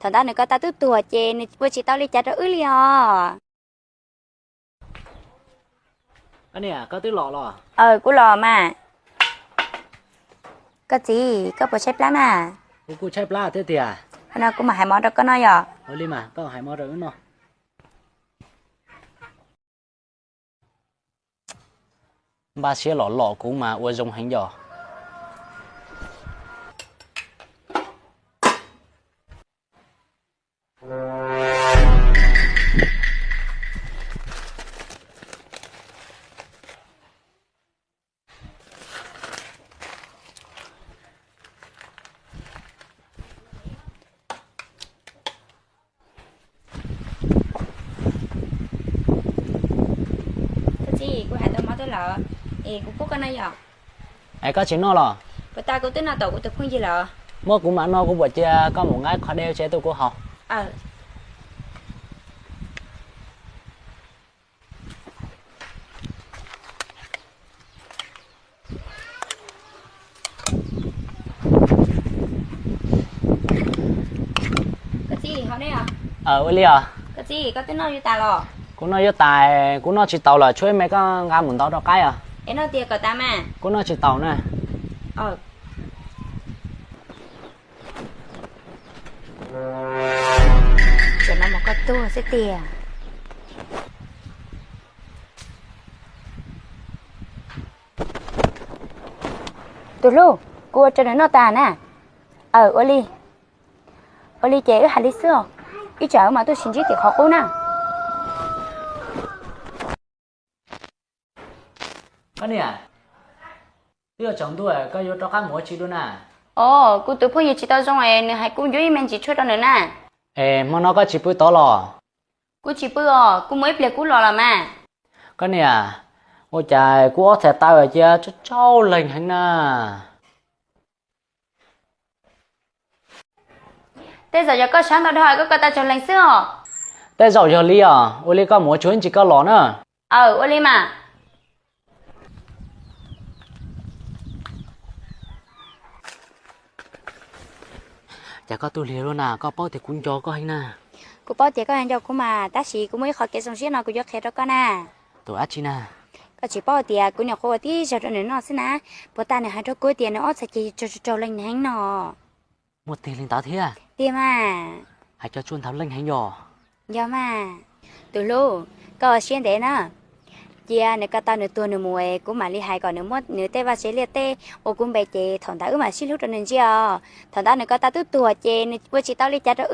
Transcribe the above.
Thaum ntawd nws ko taw twb tuag ces nws ua tsis tau li cas rau wb li os. Koj twb los los? Aws, kuv los mas. Koj txiv, koj puas tshaib plab na? Kuv kuj tshaib plab thiab tiag. Qhov no kuv mam hais mov rau koj noj yom. Ua li mas koj hais mov rau wb noj. Npaj siab los lom kuv mas ua zoo heev yom. Koj txiv, kuv hais tau mov tuaj lawm, es kuv pub koj noj yom. Es koj tsis noj los? Puas tas kuv twb noj tom kuv tus phooj ywg lawm. Muab kuv mam noj, kuv puas cia koj mus nqa qhov dej tsev tuaj kuv haus. Koj txiv, haus dej os. Ua li os. Koj txiv, koj twb noj yuav tas los? Kuv noj yuav tas, kuv noj tsis taus lawm, tshuav ib me koj nqa mus ntov rau qaib os. Es noj tiag kom tas mas. Kuv noj tsis taus na. Tam no mas koj tuag xwb tiag. Tus hlub, kuv ua rau nws noj tas na. Aws, ua li. Ua li ces wb hais li xwb os. Ib tsam wb mam tuaj sib ntsib tim qhov qub na. Koj niam, twb yuav tsaus ntuj, koj yuav rov qab mus ua tsi dua na? Os, kuv tus phooj ywg tsis tau zoo es nws hais kuv ncuab ib me ntsis tshuaj rau nws na. Es hmo no koj tsis pw tod los? Kuv tsis pw os, kuv mus ib pliag kuv los los mas. Koj niam, ua cas kuv ob txhais taw cia tsaug tsaug leeg heev na. Tej zaum yog koj sab ntau dhau koj ko taw tsaug leeg xwb os. Tej zaum yog li os, ua li koj mus ua tsuag ib ntsis koj los na. Aws, ua li mas. Cas koj tuaj lig luaj na, koj paub tias kuv nco koj heev na. Kuv paub tias koj nco kuv mas, tab sis kuv muaj ib qho kev zoo siab no kuv yuav qhia rau koj na. Tus dab tsi na? Koj tsis paub tias kuv nyuam qhuav ua tib zaug rau nws noj xwb na, puas tas nws hais rau kuv tias nws ob txhais ceg tsaug tsaug leeg heev no. Muaj tiag li ntawd thiab? Tiag mas. Hais cov tshuaj ntau leej heev yog? Yog mas. Tus hlub, koj ua siab ntev na. Cia nws ko taw nws tuag nws mus es kuv mam li hais kom nws muab nws tej vaj tse liaj teb ua kuv npe ces thaum ntawd wb mam sib hlub rau nws ntsia os. Thaum ntawd nws ko taw twb tuag ces nws ua tsis tau li cas rau